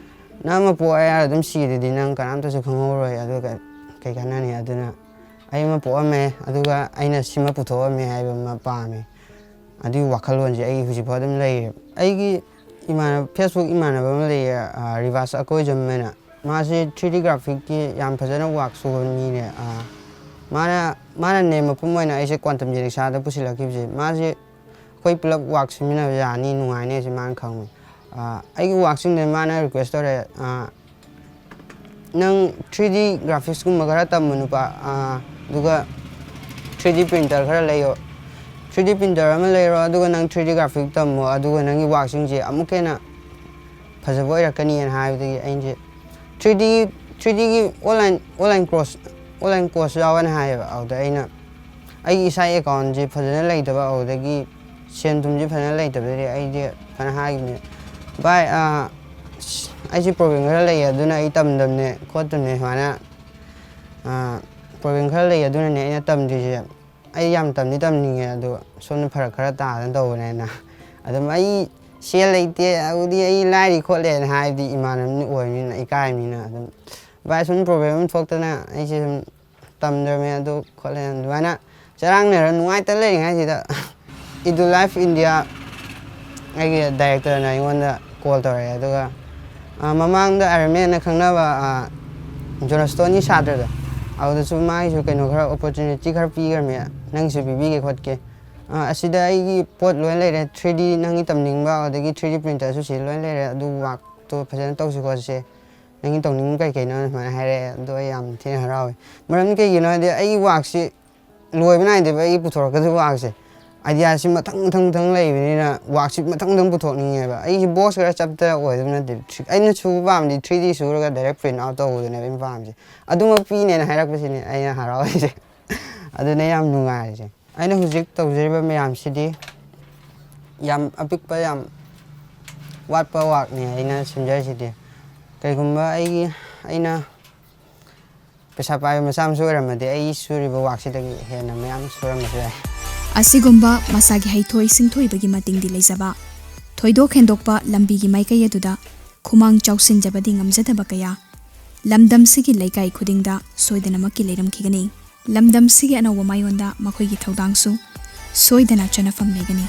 "ꯅꯪ ꯑꯃ ꯄꯣꯛꯑꯦ ꯍꯥꯏꯔ ꯑꯗꯨꯝ ꯁꯤꯔꯗꯤ ꯅꯪ ꯀꯅꯥꯝꯇꯁꯨ ꯈꯪꯍꯧꯔꯣꯏ, ꯑꯗꯨꯒ ꯀꯩ ꯀꯥꯟꯅꯅꯤ?" ꯑꯗꯨꯅ ꯑꯩ ꯑꯃ ꯄꯣꯛꯑꯝꯃꯦ, ꯑꯗꯨꯒ ꯑꯩꯅ ꯁꯤꯃ ꯄꯨꯊꯣꯛꯑꯝꯃꯦ ꯍꯥꯏꯕ ꯑꯃ ꯄꯥꯝꯃꯦ꯫ ꯑꯗꯨꯒꯤ ꯋꯥꯈꯜꯂꯣꯟꯁꯦ ꯑꯩ ꯍꯧꯖꯤꯛꯐꯥꯎ ꯑꯗꯨꯝ ꯂꯩꯔꯤ꯫ ꯑꯩꯒꯤ ꯏꯃꯥꯟꯅꯕ, Facebook ꯏꯃꯥꯟꯅꯕ ꯑꯃ ꯂꯩꯌꯦ, ꯑ, ꯔꯤꯕꯥꯁ ꯑꯀꯣꯏꯖꯝ ꯍꯥꯏꯅ꯫ ꯃꯥꯁꯦ ꯊ꯭ꯔꯤ ꯗꯤ ꯒ꯭ꯔꯥꯐꯤꯛꯀꯤ ꯌꯥꯝ ꯐꯖꯅ ꯋꯥꯛ ꯁꯨꯕ ꯃꯤꯅꯦ꯫ ꯑ, ꯃꯥꯅ, ꯃꯥꯅꯅꯦ ꯃꯄꯨꯝ ꯑꯣꯏꯅ ꯑꯩꯁꯦ ꯀ꯭ꯋꯥꯟꯇꯝ ꯖꯦꯅꯤꯛꯁꯥꯗ ꯄꯨꯁꯤꯜꯂꯛꯈꯤꯕꯁꯦ꯫ ꯃꯥꯁꯦ ꯑꯩꯈꯣꯏ ꯄꯨꯂꯞ ꯋꯥꯛ ꯁꯨꯃꯤꯟꯅꯕ ꯌꯥꯅꯤ, ꯅꯨꯡꯉꯥꯏꯅꯤ ꯍꯥꯏꯁꯦ ꯃꯥꯅ ꯈꯪꯕꯅꯤ꯫ ꯑ, ꯑꯩꯒꯤ ꯋꯥꯛꯁꯤꯡꯗ ꯃꯥꯅ ꯔꯤꯀ꯭ꯋꯦꯁ ꯇꯧꯔꯛꯑꯦ, ꯑ, "ꯅꯪ ꯊ꯭ꯔꯤ ꯗꯤ ꯒ꯭ꯔꯥꯐꯤꯛꯁꯀꯨꯝꯕ ꯈꯔ ꯇꯝꯃꯨ ꯅꯨꯄꯥ, ꯑ, ꯑꯗꯨꯒ ꯊ꯭ꯔꯤ ꯗꯤ ꯄ꯭ꯔꯤꯟꯇꯔ ꯈꯔ ꯂꯩꯌꯣ꯫ ꯊ꯭ꯔꯤ ꯗꯤ ꯄ꯭ꯔꯤꯟꯇꯔ ꯑꯃ ꯂꯩꯔꯣ, ꯑꯗꯨꯒ ꯅꯪ ꯊ꯭ꯔꯤ ꯗꯤ ꯒ꯭ꯔꯥꯐꯤꯛ ꯇꯝꯃꯣ, ꯑꯗꯨꯒ ꯅꯪꯒꯤ ꯋꯥꯛꯁꯤꯡꯁꯦ ꯑꯃꯨꯛꯀ ꯍꯦꯟꯅ ꯐꯖꯕ ꯑꯣꯏꯔꯛꯀꯅꯤꯅ" ꯍꯥꯏꯕꯗꯒꯤ ꯑꯩꯁꯦ ꯊ꯭ꯔꯤ ꯗꯤ, ꯊ꯭ꯔꯤ ꯗꯤꯒꯤ online, online course, online course ꯌꯥꯎꯋꯦꯅ ꯍꯥꯏꯌꯦꯕ꯫ ꯑꯗꯨꯗ ꯑꯩꯅ ꯑꯩꯒꯤ ꯏꯁꯥꯒꯤ ꯑꯦꯀꯥꯎꯟꯁꯦ ꯐꯖꯅ ꯂꯩꯇꯕ, ꯑꯗꯨꯗꯒꯤ ꯁꯦꯟ ꯊꯨꯝꯁꯦ ꯐꯖꯅ ꯂꯩꯇꯕꯗꯒꯤ ꯑꯩꯁꯦ ꯐꯖꯅ ꯍꯥꯏꯈꯤꯕꯅꯦ, "ꯚꯥꯏ, ꯑꯥ, ꯑꯩꯁꯦ ꯄ꯭ꯔꯣꯕ꯭ꯂꯦꯝ ꯈꯔ ꯂꯩꯌꯦ, ꯑꯗꯨꯅ ꯑꯩ ꯇꯝꯗꯕꯅꯦ ꯈꯣꯠꯇꯕꯅꯦ ꯁꯨꯃꯥꯏꯅ, ꯑꯥ, ꯄ꯭ꯔꯣꯕ꯭ꯂꯦꯝ ꯈꯔ ꯂꯩ, ꯑꯗꯨꯅꯅꯦ ꯑꯩꯅ ꯇꯝꯗ꯭ꯔꯤꯁꯦ꯫ ꯑꯩ ꯌꯥꯝ ꯇꯝꯗꯤ ꯇꯝꯅꯤꯡꯉꯦ, ꯑꯗꯣ ꯁꯣꯝꯗ ꯐꯔꯛ ꯈꯔ ꯇꯥꯗꯅ ꯇꯧꯕꯅꯦꯅ"꯫ ꯑꯗꯨꯝ ꯑꯩ ꯁꯦꯜ ꯂꯩꯇꯦ, ꯑꯗꯨꯗꯤ ꯑꯩ ꯂꯥꯏꯔꯤ ꯈꯣꯠꯂꯦꯅ ꯍꯥꯏꯕꯗꯤ ꯏꯃꯥꯟꯅꯕꯅ ꯑꯣꯏꯕꯅꯤꯅ, ꯏꯀꯥꯏꯕꯅꯤꯅ ꯑꯗꯨꯝ, "ꯚꯥꯏ, ꯁꯨꯝ ꯄ꯭ꯔꯣꯕ꯭ꯂꯦꯝ ꯑꯃ ꯊꯣꯛꯇꯅ ꯑꯩꯁꯦ ꯁꯨꯝ ꯇꯝꯗ꯭ꯔꯕꯅꯦ ꯑꯗꯨ ꯈꯣꯠꯂꯦ", ꯑꯗꯨꯃꯥꯏꯅ ꯆꯔꯥꯡꯅꯔ ꯅꯨꯡꯉꯥꯏꯇ ꯂꯩꯔꯤꯉꯩꯁꯤꯗ, Edu Life India ꯑꯩꯒꯤ ꯗꯥꯏꯔꯦꯛꯇꯔꯅ ꯑꯩꯉꯣꯟꯗ ꯀꯣꯜ ꯇꯧꯔꯛꯑꯦ꯫ ꯑꯗꯨꯒ, ꯑ, ꯃꯃꯥꯡꯗ ꯑꯥꯏꯔꯟ ꯃꯦꯟꯅ ꯈꯪꯅꯕ, ꯑ, ꯖꯣꯅꯁꯇꯣꯟꯒꯤ ꯁꯥꯇ꯭ꯔꯗꯣ, ꯑꯗꯨꯗꯁꯨ ꯃꯥꯒꯤꯁꯨ ꯀꯩꯅꯣ ꯈꯔ ꯑꯣꯄꯣꯔꯆꯨꯅꯤꯇꯤ ꯈꯔ ꯄꯤꯈ꯭ꯔꯕꯅꯦ, ꯅꯪꯒꯤꯁꯨ ꯄꯤꯕꯤꯒꯦ ꯈꯣꯠꯀꯦ꯫ ꯑ, ꯑꯁꯤꯗ ꯑꯩꯒꯤ ꯄꯣꯠ ꯂꯣꯏ ꯂꯩꯔꯦ, ꯊ꯭ꯔꯤ ꯗꯤ ꯅꯪꯒꯤ ꯇꯝꯅꯤꯡꯕ, ꯑꯗꯒꯤ ꯊ꯭ꯔꯤ ꯗꯤ ꯄ꯭ꯔꯤꯟꯇꯔꯁꯨ ꯁꯤꯗ ꯂꯣꯏ ꯂꯩꯔꯦ, ꯑꯗꯨ ꯋꯥꯛꯇꯣ ꯐꯖꯅ ꯇꯧꯁꯤ ꯈꯣꯠꯁꯤ꯫ "ꯅꯪꯒꯤ ꯇꯧꯅꯤꯡꯕ ꯀꯩ ꯀꯩꯅꯣ?" ꯁꯨꯃꯥꯏꯅ ꯍꯥꯏꯔꯛꯑꯦ꯫ ꯑꯗꯣ ꯑꯩ ꯌꯥꯝ ꯊꯤꯅ ꯍꯔꯥꯎꯋꯦ꯫ ꯃꯔꯝꯗꯤ ꯀꯩꯒꯤꯅꯣ ꯍꯥꯏꯗꯤ ꯑꯩꯒꯤ ꯋꯥꯛꯁꯤ ꯂꯣꯏꯕ ꯅꯥꯏꯗꯦꯕ, ꯑꯩꯒꯤ ꯄꯨꯊꯣꯔꯛꯀꯗꯕ ꯋꯥꯛꯁꯦ꯫ ꯑꯥꯏꯗꯤꯌꯥꯁꯤ ꯃꯊꯪ ꯃꯊꯪ ꯃꯊꯪ ꯂꯩꯕꯅꯤꯅ ꯋꯥꯛꯁꯤ ꯃꯊꯪ ꯃꯊꯪ ꯄꯨꯊꯣꯛꯅꯤꯡꯉꯦꯕ꯫ ꯑꯩꯁꯦ ꯕꯣꯁ ꯈꯔ ꯆꯞꯇ ꯑꯣꯏꯗꯕ ꯅꯠꯇꯦ꯫ ꯑꯩꯅ ꯁꯨꯕ ꯄꯥꯝꯗꯤ ꯊ꯭ꯔꯤ ꯗꯤ ꯁꯨꯔꯒ ꯗꯥꯏꯔꯦꯛ ꯄ꯭ꯔꯤꯟ ꯑꯥꯎꯠ ꯇꯧꯕꯗꯨꯅꯦꯕ ꯑꯩꯅ ꯄꯥꯝꯃꯤꯁꯦ꯫ ꯑꯗꯨꯃꯛ ꯄꯤꯅꯦꯅ ꯍꯥꯏꯔꯛꯄꯁꯤꯅꯦ ꯑꯩꯅ ꯍꯔꯥꯎꯔꯤꯁꯦ꯫ ꯑꯗꯨꯅ ꯌꯥꯝ ꯅꯨꯡꯉꯥꯏꯔꯤꯁꯦ꯫ ꯑꯩꯅ ꯍꯧꯖꯤꯛ ꯇꯧꯖꯔꯤꯕ ꯃꯌꯥꯝꯁꯤꯗꯤ ꯌꯥꯝ ꯑꯄꯤꯛꯄ, ꯌꯥꯝ ꯋꯥꯠꯄ ꯋꯥꯛꯅꯤ ꯑꯩꯅ ꯁꯦꯝꯖꯔꯤꯁꯤꯗꯤ꯫ ꯀꯩꯒꯨꯝꯕ ꯑꯩꯒꯤ, ꯑꯩꯅ ꯄꯩꯁꯥ ꯄꯥꯏꯕ ꯃꯆꯥ ꯃꯁꯨ ꯑꯣꯏꯔꯝꯃꯗꯤ ꯑꯩ ꯁꯨꯔꯤꯕ ꯋꯥꯛꯁꯤꯗꯒꯤ ꯍꯦꯟꯅ ꯃꯌꯥꯝ ꯁꯨꯔꯝꯕꯁꯨ ꯌꯥꯏ꯫ ꯑꯁꯤꯒꯨꯝꯕ ꯃꯁꯥꯒꯤ ꯍꯩꯊꯣꯏ ꯁꯤꯡꯊꯣꯏꯕꯒꯤ ꯃꯇꯤꯡꯗꯤ ꯂꯩꯖꯕ, ꯊꯣꯏꯗꯣꯛ ꯍꯦꯟꯗꯣꯛꯄ ꯂꯝꯕꯤꯒꯤ ꯃꯥꯏꯀꯩ ꯑꯗꯨꯗ ꯈꯨꯃꯥꯡ ꯆꯥꯎꯁꯤꯟꯖꯕꯗꯤ ꯉꯝꯖꯗꯕ ꯀꯌꯥ ꯂꯝꯗꯝꯁꯤꯒꯤ ꯂꯩꯀꯥꯏ ꯈꯨꯗꯤꯡꯗ ꯁꯣꯏꯗꯅꯃꯛꯀꯤ ꯂꯩꯔꯝꯈꯤꯒꯅꯤ꯫ ꯂꯝꯗꯝꯁꯤꯒꯤ ꯑꯅꯧꯕ ꯃꯥꯏꯑꯣꯟꯗ ꯃꯈꯣꯏꯒꯤ ꯊꯧꯗꯥꯡꯁꯨ ꯁꯣꯏꯗꯅ ꯆꯠꯅꯐꯝ ꯂꯩꯒꯅꯤ꯫